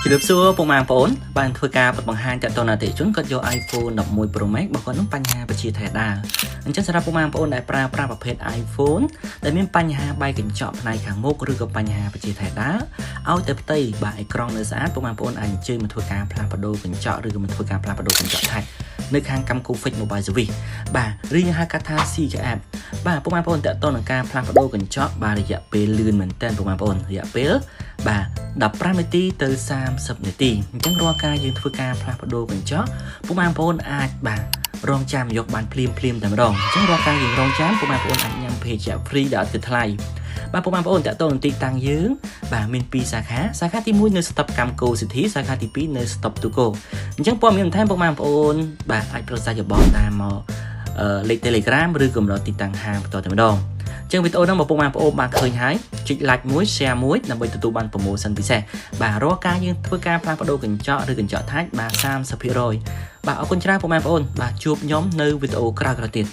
ជម្រាបសួរពុកម៉ែបងប្អូនបានធ្វើការបទបង្ហាញតាក់ទងនឹងអតិថិជនគាត់យក iPhone 11 Pro Max របស់គាត់នឹងបញ្ហាបជាថែដើរអញ្ចឹងសម្រាប់ពុកម៉ែបងប្អូនដែលប្រើប្រាស់ប្រភេទ iPhone ដែលមានបញ្ហាបែកកញ្ចក់ផ្នែកខាងមុខឬក៏បញ្ហាបជាថែដើរឲ្យតែផ្ទៃបាទអេក្រង់នៅស្អាតពុកម៉ែបងប្អូនអាចអញ្ជើញមកធ្វើការផ្លាស់ប្ដូរកញ្ចក់ឬក៏មកធ្វើការផ្លាស់ប្ដូរកញ្ចក់ touch នៅខាងកម្មគូ Fix Mobile Service បាទឬយើងហៅកាត់ថា CKF បាទពុកម៉ែបងប្អូនតាក់ទងនឹងការផ្លាស់ប្ដូរកញ្ចក់បាទរយៈពេលលឿនមែនទែនពុកម៉ែបងប្អូនរយៈពេលបាទ15នាទីទៅ30នាទីអញ្ចឹងរាល់ការយើងធ្វើការផ្លាស់ប្ដូរកញ្ចក់ពុកម៉ែបងប្អូនអាចបាទរងចាំយកបានភ្លាមភ្លាមតែម្ដងអញ្ចឹងរាល់ការយើងរងចាំពុកម៉ែបងប្អូនអាចញ៉ាំភេសជ្ជៈ free ដែលអត់គិតថ្លៃបាទពុកម៉ែបងប្អូនតាក់ទងនឹងទីតាំងយើងបាទមាន2សាខាសាខាទី1នៅ Stop កម្មគោ City សាខាទី2នៅ Stop ទូកោអញ្ចឹងព័ត៌មានបន្ថែមពុកម៉ែបងប្អូនបាទអាចប្រសាយោបល់តាមមកលេខ Telegram ឬកំណត់ទីតាំងហាងបន្តតែម្ដងចឹងវីដេអូហ្នឹងបងប្អូនបងប្អូនបានឃើញហើយចុច like មួយ share មួយដើម្បីទទួលបាន promotion ពិសេសបាទរាល់ការយើងធ្វើការផ្លាស់ប្ដូរកញ្ចក់ឬកញ្ចក់ touch បាទ30%បាទអរគុណច្រើនបងប្អូនបាទជួបខ្ញុំនៅវីដេអូក្រោយៗទៀត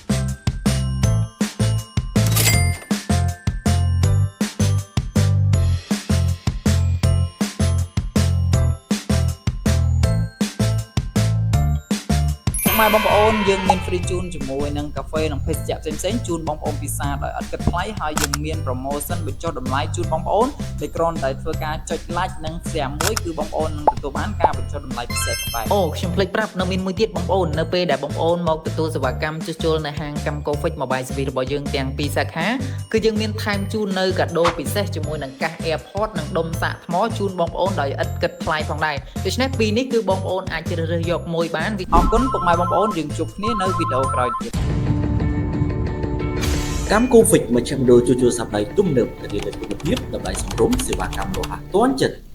ពុកម៉ែបងប្អូនយើងមាន free ជូនជាមួយនឹងកាហ្វេនិងភេសជ្ជៈផ្សេងៗជូនបងប្អូនពិសាដោយអត់គិតថ្លៃហើយយើងមាន promotion បញ្ចុះតម្លៃជូនបងប្អូនដែលគ្រាន់តែធ្វើការចុច like និង share មួយគឺបងប្អូននឹងទទួលបានការបញ្ចុះតម្លៃពិសេសផងដែរអូខ្ញុំភ្លេចប្រាប់នៅមានមួយទៀតបងប្អូននៅពេលដែលបងប្អូនមកទទួលសេវាកម្មជួសជុលនៅហាងកម្ម Kofix Mobile Service របស់យើងទាំងពីរសាខាគឺយើងមានថែមជូននៅកាដូពិសេសជាមួយនឹងកាស AirPod និងដុំសាកថ្មជូនបងប្អូនដោយឥតគិតថ្លៃផងដែរដូច្នេះពីរនេះគឺបងប្អូនអាចជ្រើសរើសយកមួយបានអរគុណពុកម៉ែបងប្អូនយើងជួបគ្នានៅវីដេអូក្រោយទៀត កម្មគូហ្វិចមជ្ឈមណ្ឌលជួសជុលសប្តាហ៍ទំនើបធានានូវគុណភាពតម្លៃសមរម្យសេវាកម្មរហ័សទាន់ចិត្ត។